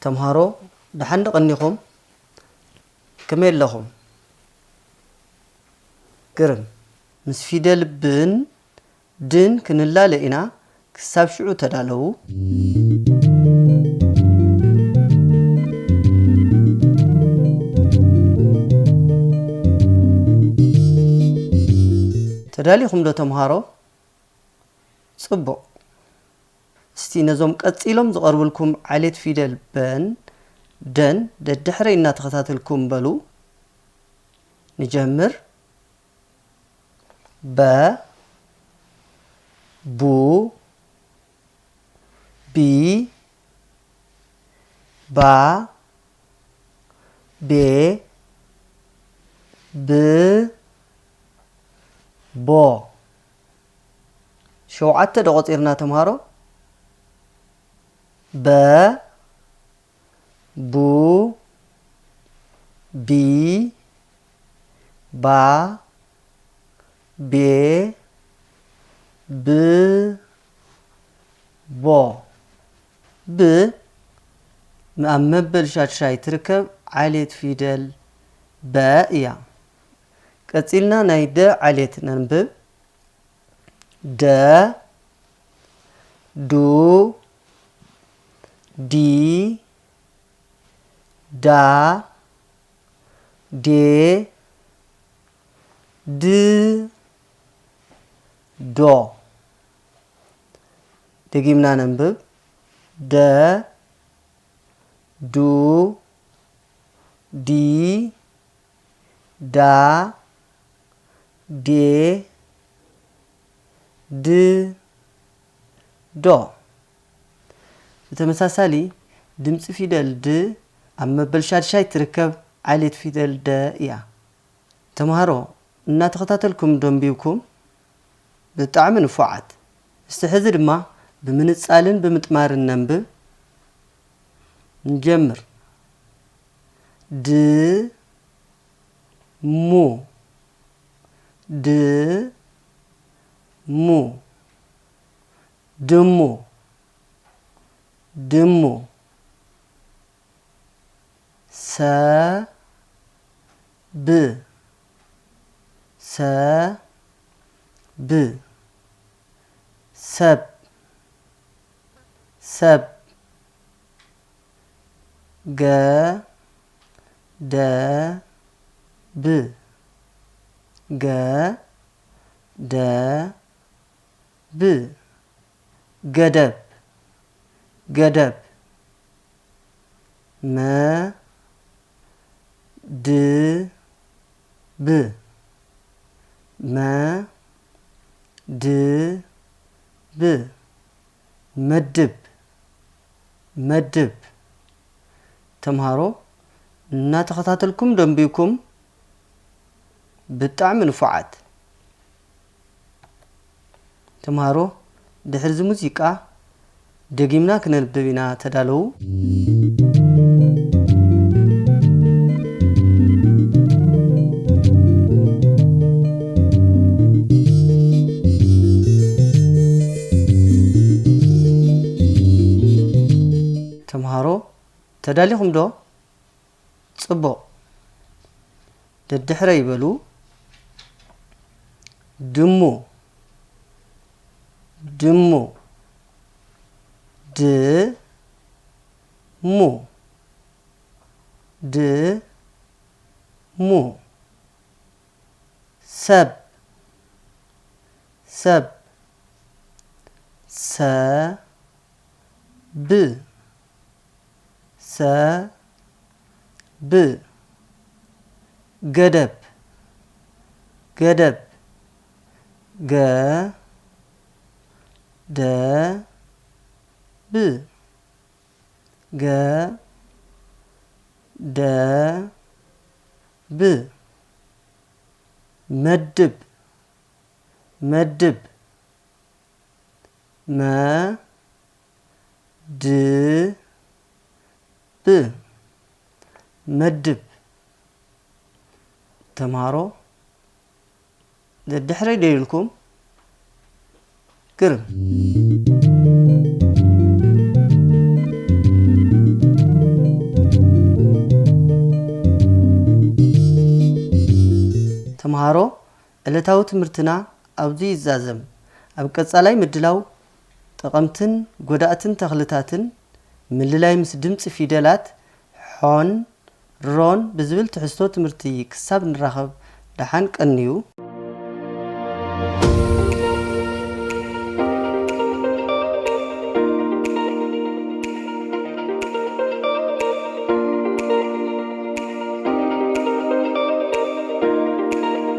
ተምሃሮ፣ ደሓን ዶ ቀኒኹም? ከመይ ኣለኹም? ግርም። ምስ ፊደል ብን ድን ክንላለ ኢና። ክሳብ ሽዑ ተዳለዉ። ተዳሊኹም ዶ ተምሃሮ? ጽቡቕ። እስቲ ነዞም ቀጺሎም ዝቐርብልኩም ዓሌት ፊደል በን ደን ደድሕረይ እናተኸታተልኩም በሉ። ንጀምር። በ፣ ቡ፣ ቢ፣ ባ፣ ቤ፣ ብ፣ ቦ። ሸውዓተ ዶ ቆጺርና ተምሃሮ? በ፣ ቡ፣ ቢ፣ ባ፣ ቤ፣ ብ፣ ቦ። ብ ኣብ መበል ሻድሻይ ትርከብ ዓሌት ፊደል በ እያ። ቀጺልና ናይ ደ ዓሌት ነንብብ። ደ፣ ዱ፣ ዲ፣ ዳ፣ ዴ፣ ድ፣ ዶ። ደጊምና ነንብብ። ደ፣ ዱ፣ ዲ፣ ዳ፣ ዴ፣ ድ፣ ዶ። ብተመሳሳሊ፣ ድምፂ ፊደል ድ ኣብ መበል ሻድሻይ ትርከብ ዓሌት ፊደል ደ እያ። ተምሃሮ፣ እናተኸታተልኩም ደንቢብኩም ብጣዕሚ ንፉዓት። እስቲ ሕዚ ድማ ብምንጻልን ብምጥማርን ነንብብ። ንጀምር። ድ፣ ሙ፣ ድ፣ ሙ፣ ድሙ፣ ድሙ። ሰ፣ ብ፣ ሰ፣ ብ፣ ሰብ፣ ሰብ። ገ፣ ደ፣ ብ፣ ገ፣ ደ፣ ብ፣ ገደብ፣ ገደብ። መ፣ ድ፣ ብ፣ መ፣ ድ፣ ብ፣ መድብ፣ መድብ። ተምሃሮ፣ እናተኸታተልኩም ደንቢኩም ብጣዕሚ ንፉዓት። ተምሃሮ፣ ድሕሪ እዚ ሙዚቃ ደጊምና ክነንብብ ኢና። ተዳለዉ። ተምሃሮ፣ ተዳሊኹም ዶ? ጽቡቕ። ደድሕረይ በሉ። ድሙ፣ ድሙ፣ ድ፣ ሙ፣ ድ፣ ሙ። ሰብ፣ ሰብ፣ ሰ፣ ብ፣ ሰ፣ ብ፣ ገደብ፣ ገደብ፣ ገ፣ ደ፣ ብ፣ ገ፣ ደ፣ ብ፣ መድብ፣ መድብ፣ መ፣ ድ፣ ብ፣ መድብ። ተምሃሮ፣ ደድሕረይ ዶ ኢልኩም? ግርም። ተምሃሮ፣ ዕለታዊ ትምህርትና ኣብዚ ይዛዘም። ኣብ ቀጻላይ ምድላው፣ ጠቐምትን ጎዳእትን ተኽልታትን ምልላይ ምስ ድምጺ ፊደላት ሖን ሮን ብዝብል ትሕዝቶ ትምህርቲ ክሳብ ንራኸብ ደሓን ቀንዩ።